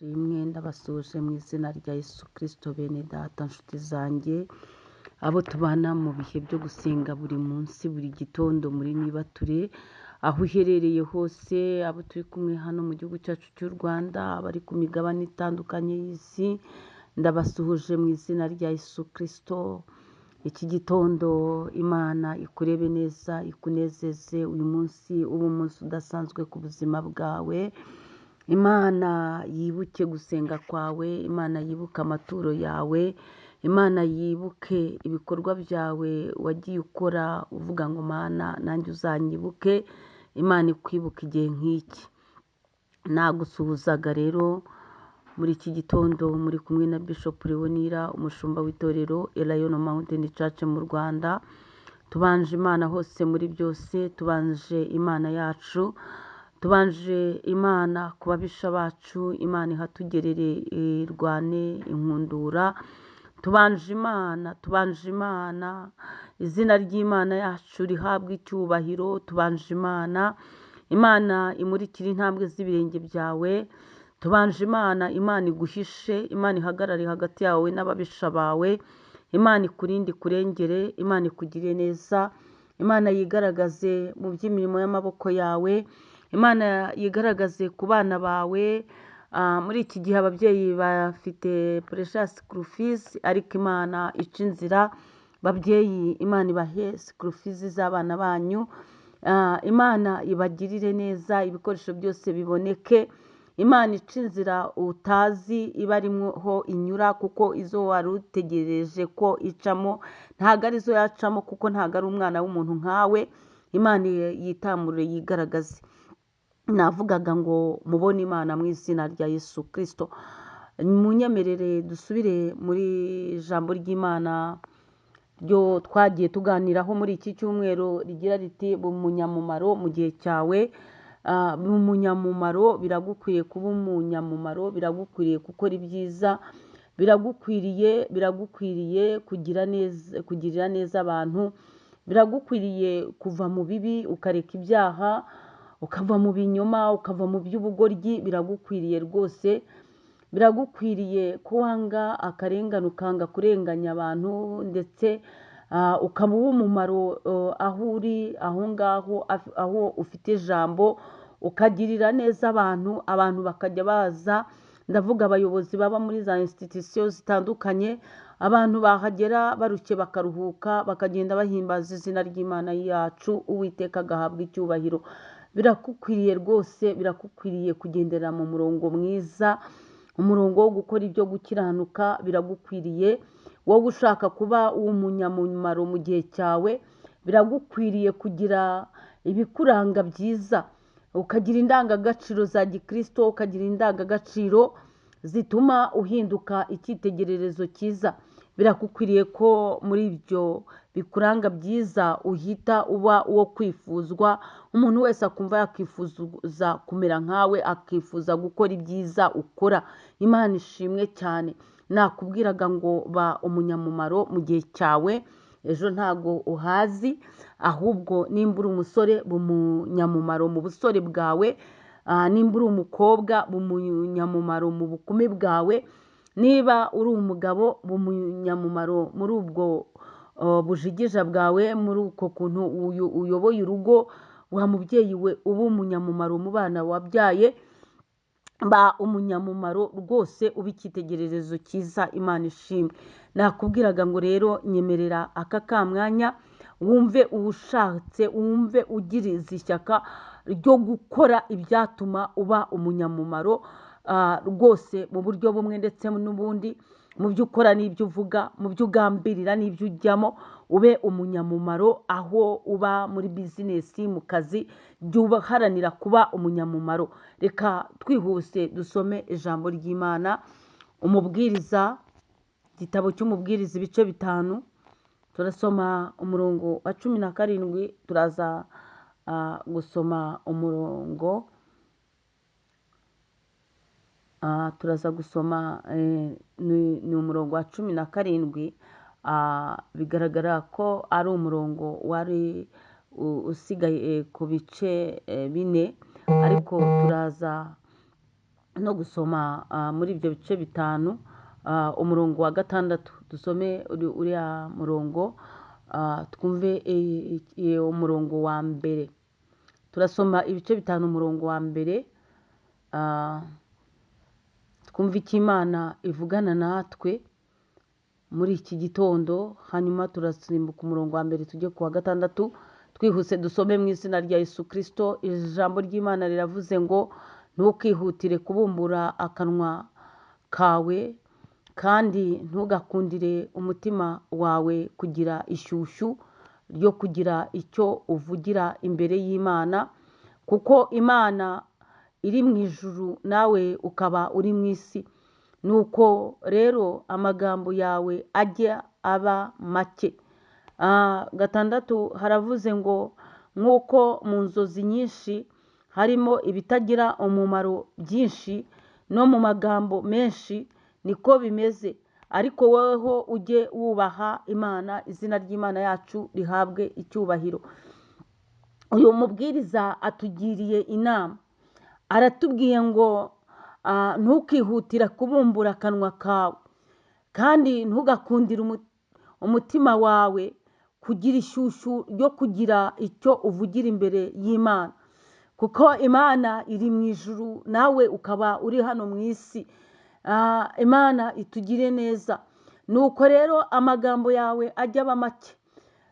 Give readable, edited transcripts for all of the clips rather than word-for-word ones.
Rimwe ndabasuhuje mu izina rya Yesu Kristo. Bene data, nshuti zanjye, abo tubana mu bihe byo gusenga buri munsi, buri gitondo muri Nibature, aho uherereye hose, abo turi kumwe hano mu gihugu cyacu cy'u Rwanda, abari ku migabane itandukanye y'isi, ndabasuhuje mu izina rya Yesu Kristo. Iki gitondo Imana ikurebe neza, ikunezeze. Uyu munsi ube umunsi udasanzwe ku buzima bwawe. Imana yibuke gusenga kwawe, Imana yibuke amaturo yawe, Imana yibuke ibikorwa byawe wagiye ukora uvuga ngo: "Mana, nanjye uzanyibuke." Imana ikwibuka igihe nk'iki. Nagusuhuzaga rero muri iki gitondo, muri kumwe na Bishop Leonira, umushumba w'itorero Elayono Mountain Church mu Rwanda. Tubanje Imana hose muri byose, tubanje Imana yacu, tubanje Imana ku babisha bacu, Imana ihatugerere, irwane inkundura. Tubanje Imana, tubanje Imana, izina ry'Imana yacu rihabwa icyubahiro. Tubanje Imana, Imana imurikire intambwe z'ibirenge byawe. Tubanje Imana, Imana iguhishe, Imana ihagarare hagati yawe n'ababisha bawe, Imana ikurinde, ikurengere, Imana ikugire neza, Imana yigaragaze mu by'imirimo y'amaboko yawe, Imana yigaragaze ku bana bawe. Muri iki gihe ababyeyi bafite pressure, school fees, ariko Imana ica inzira. Babyeyi, Imana ibahe school fees z'abana banyu. Imana ibagirire neza, ibikoresho byose biboneke. Imana ica inzira utazi, iba arimo inyura, kuko izo wari utegereje ko icamo ntabwo arizo yacamo, kuko ntabwo ari umwana w'umuntu nkawe. Imana yitamurure, yigaragaze. Navugaga ngo mubone Imana mu izina rya Yesu Kirisito. Munyemerere dusubire muri ijambo ry'Imana ryo twagiye tuganiraho muri iki cyumweru, rigira riti: "Umunyamumaro mu gihe cyawe." Umunyamumaro, biragukwiriye kuba umunyamumaro, biragukwiriye gukora ibyiza, biragukwiriye, biragukwiriye kugira neza, kugirira neza abantu, biragukwiriye kuva mu bibi, ukareka ibyaha, ukava mu binyoma, ukava mu by'ubugoryi. Biragukwiriye rwose, biragukwiriye ko wanga akarengane, ukanga kurenganya abantu, ndetse ukaba uw'umumaro aho uri aho ngaho, aho ufite ijambo, ukagirira neza abantu, abantu bakajya baza. Ndavuga abayobozi baba muri za institution zitandukanye, abantu bahagera barushye bakaruhuka, bakagenda bahimbaza izina ry'Imana yacu, Uwiteka agahabwa icyubahiro. Biragukwiriye rwose, biragukwiriye kugendera mu murongo mwiza, umurongo wo gukora ibyo gukiranuka. Biragukwiriye wowe ushaka kuba umunyamumaro mu gihe cyawe, biragukwiriye kugira ibikuranga byiza, ukagira indangagaciro za gikirisito, ukagira indangagaciro zituma uhinduka icyitegererezo cyiza. Biragukwiriye ko muri ibyo bikuranga byiza uhita uba uwo kwifuzwa, umuntu wese akumva yakwifuza kumera nkawe, akifuza gukora ibyiza ukora. Imana ishimwe cyane. Nakubwiraga ngo ba umunyamumaro mu gihe cyawe, ejo ntago uhazi. Ahubwo nimba uri umusore, ba umunyamumaro mu busore bwawe. Nimba uri umukobwa, ba umunyamumaro mu bukumi bwawe. Niba uri umugabo, ba umunyamumaro muri ubwo bujigija bwawe, muri uko kuntu uyoboye urugo. Wa mubyeyi we, uba umunyamumaro mu bana wabyaye. Ba umunyamumaro rwose, uba icyitegererezo cyiza. Imana ishimwe. Nakubwiraga ngo rero nyemerera aka kamwanya wumve ushatse, wumve ugiriza ishyaka ryo gukora ibyatuma uba umunyamumaro rwose mu buryo bumwe ndetse n'ubundi, mu byo ukora n'ibyo uvuga, mu byo ugambirira n'ibyo ujyamo. Ube umunyamumaro aho uba, muri business, mu kazi, jya uharanira kuba umunyamumaro. Reka twihuse dusome ijambo ry'Imana, Umubwiriza, igitabo cy'Umubwiriza, ibice 5, turasoma umurongo wa 17. Turaza gusoma umurongo, turaza gusoma ni umurongo wa 17. Bigaragara ko ari umurongo wari usigaye ku bice 4, ariko turaza no gusoma muri ibyo bice 5, umurongo wa 6. Dusome uriya murongo, twumve umurongo wa 1. Turasoma ibice 5 umurongo wa 1, twumve icyo Imana ivugana natwe muri iki gitondo. Hanyuma turasimbuka umurongo wa 1 tujye ku wa 6, twihuse dusome mu izina rya Yesu Kristo. Ijambo ry'Imana riravuze ngo ntukihutire kubumbura akanwa kawe, kandi ntugakundire umutima wawe kugira ishyushyu ryo kugira icyo uvugira imbere y'Imana, kuko Imana iri mu ijuru nawe ukaba uri mu isi. Nuko rero amagambo yawe ajye aba make. 6 haravuze ngo nk'uko mu nzozi nyinshi harimo ibitagira umumaro byinshi, no mu magambo menshi niko bimeze, ariko woweho ujye wubaha Imana. Izina ry'Imana yacu rihabwe icyubahiro. Uyu mubwiriza atugiriye inama, aratubwiye ngo ntukihutire kubumbura akanwa kawe, kandi ntugakundire umutima wawe kugira ishyushyu ryo kugira icyo uvugira imbere y'Imana, kuko Imana iri mu ijuru nawe ukaba uri hano mu isi. Imana itugire neza. Nuko rero amagambo yawe ajye aba make.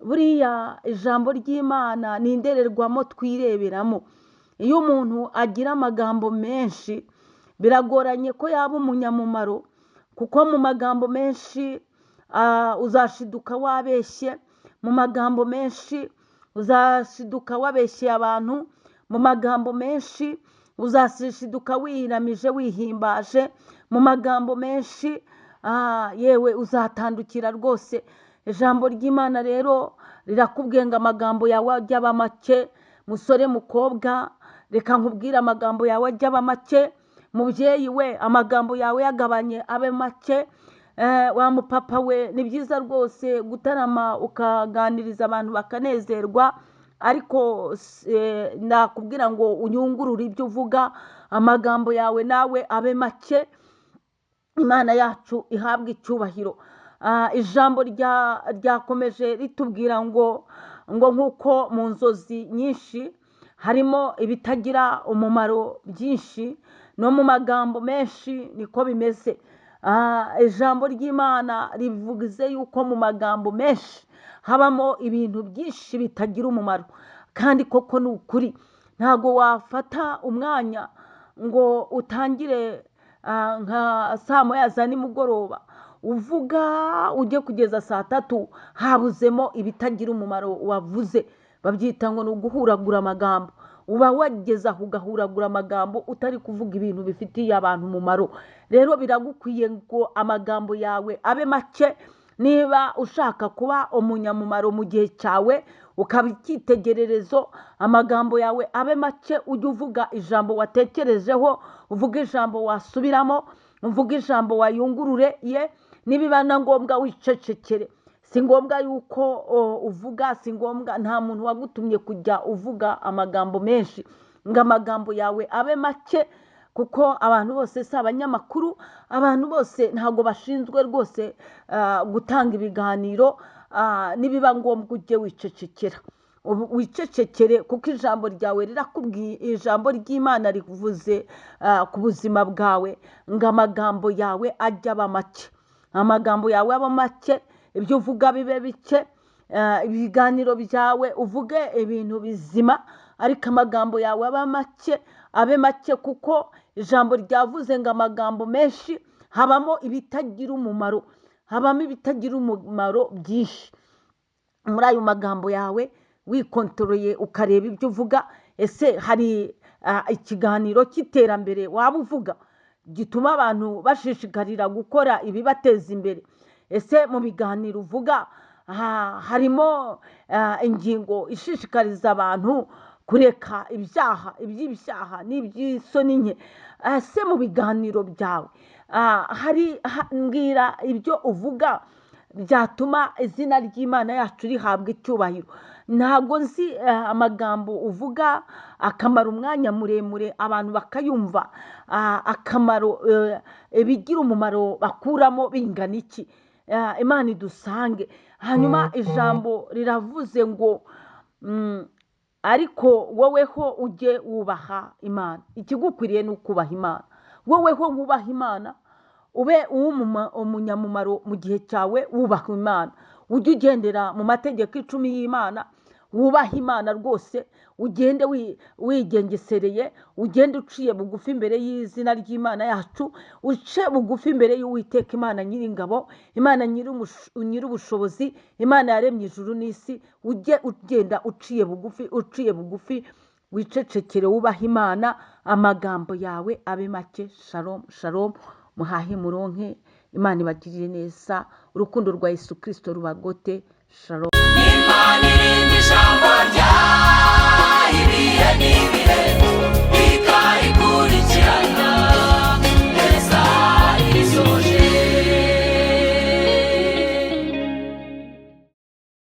Buriya ijambo ry'Imana ni indorerwamo twireberamo. Iyo umuntu agira amagambo menshi biragoranye ko yaba umunyamumaro, kuko mu magambo menshi uzashiduka wabeshye, mu magambo menshi uzashiduka wabeshyeye abantu, mu magambo menshi uzashiduka wiramije wihimbaje, mu magambo menshi yewe uzatandukira rwose. Ijambo ry'Imana rero rirakubwiye ngo amagambo yawe ajye aba make. Musore, mukobwa, reka nkubwire, amagambo yawe ajye aba make. Mubyeyi we, amagambo yawe yagabanye abe make. Wa mupapa we, ni byiza rwose gutarama ukaganiriza abantu bakanezerwa, ariko nakubwira ngo unyungurure ibyo uvuga, amagambo yawe nawe abe make. Imana yacu ihabwe icyubahiro. Ijambo ryakomeje ritubwira ngo nk'uko mu nzozi nyinshi harimo ibitagira umumaro byinshi, no mu magambo menshi niko bimeze. Ijambo ry'Imana rivuze yuko mu magambo menshi habamo ibintu byinshi bitagira umumaro, kandi koko ni ukuri. Ntago wafata umwanya ngo utangire nka saa 1 za nimugoroba uvuga ujye kugeza saa 3, habuzemo ibitagira umumaro wavuze. Babyita ngo ni uguhuragura amagambo. Uba wageze aho ugahuragura amagambo utari kuvuga ibintu bifitiye abantu umumaro. Rero biragukwiye ngo amagambo yawe abe make. Niba ushaka kuba umunyamumaro mu gihe cyawe, ukaba icyitegererezo, amagambo yawe abe make. Ujye uvuga ijambo watekerejeho, uvuge ijambo wasubiramo, uvuge ijambo wayungurure ye, nibiba na ngombwa wicecekere. Si ngombwa yuko uvuga, si ngombwa, nta muntu wagutumye kujya uvuga amagambo menshi, ngo amagambo yawe abe make, kuko abantu bose si abanyamakuru, abantu bose ntabwo bashinzwe rwose gutanga ibiganiro. Nibiba ngombwa ujye wicecekera, wicecekere, kuko ijambo ryawe rirakubwiye, ijambo ry'Imana rivuze ku buzima bwawe ngo amagambo yawe ajye aba make, amagambo yawe aba make, ibyo uvuga bibe bike, ibiganiro byawe uvuge ibintu bizima, ariko amagambo yawe aba make, abe make, kuko ijambo ryavuze ngo amagambo menshi habamo ibitagira umumaro, habamo ibitagira umumaro byinshi. Muri ayo magambo yawe wikontoreye ukareba ibyo uvuga. Ese hari ikiganiro cy'iterambere waba uvuga gituma abantu bashishikarira gukora ibibateza imbere? Ese mu biganiro uvuga harimo ingingo ishishikariza abantu kureka ibyaha, iby'ibyaha n'iby'isoni nke? Ese mu biganiro byawe hari mbwira ibyo uvuga byatuma izina ry'Imana yacu rihabwa icyubahiro? Ntabwo nzi amagambo uvuga akamara umwanya muremure abantu bakayumva, akamaro, ibigira umumaro bakuramo bingana iki. Imana idusange. Hanyuma ijambo riravuze ngo ariko woweho ujye wubaha Imana. Ikigukwiriye ni ukubaha Imana. Woweho wubaha Imana, ube umunyamumaro mu gihe cyawe, wubaha Imana, ujye ugendera mu mategeko 10 y'Imana, wubahe Imana rwose, ugende wigengesereye, ugende uciye bugufi imbere y'izina ry'Imana yacu, uce bugufi imbere y'Uwiteka Imana nyiringabo, Imana nyir'ubushobozi, Imana yaremye ijuru n'isi. Ujye ugenda uciye bugufi, uciye bugufi, wicecekere, wubahe Imana, amagambo yawe abe make. Shalom, shalom, muhahe muronke, Imana ibagirire neza, urukundo rwa Yesu Kristo rubagote. Shalom.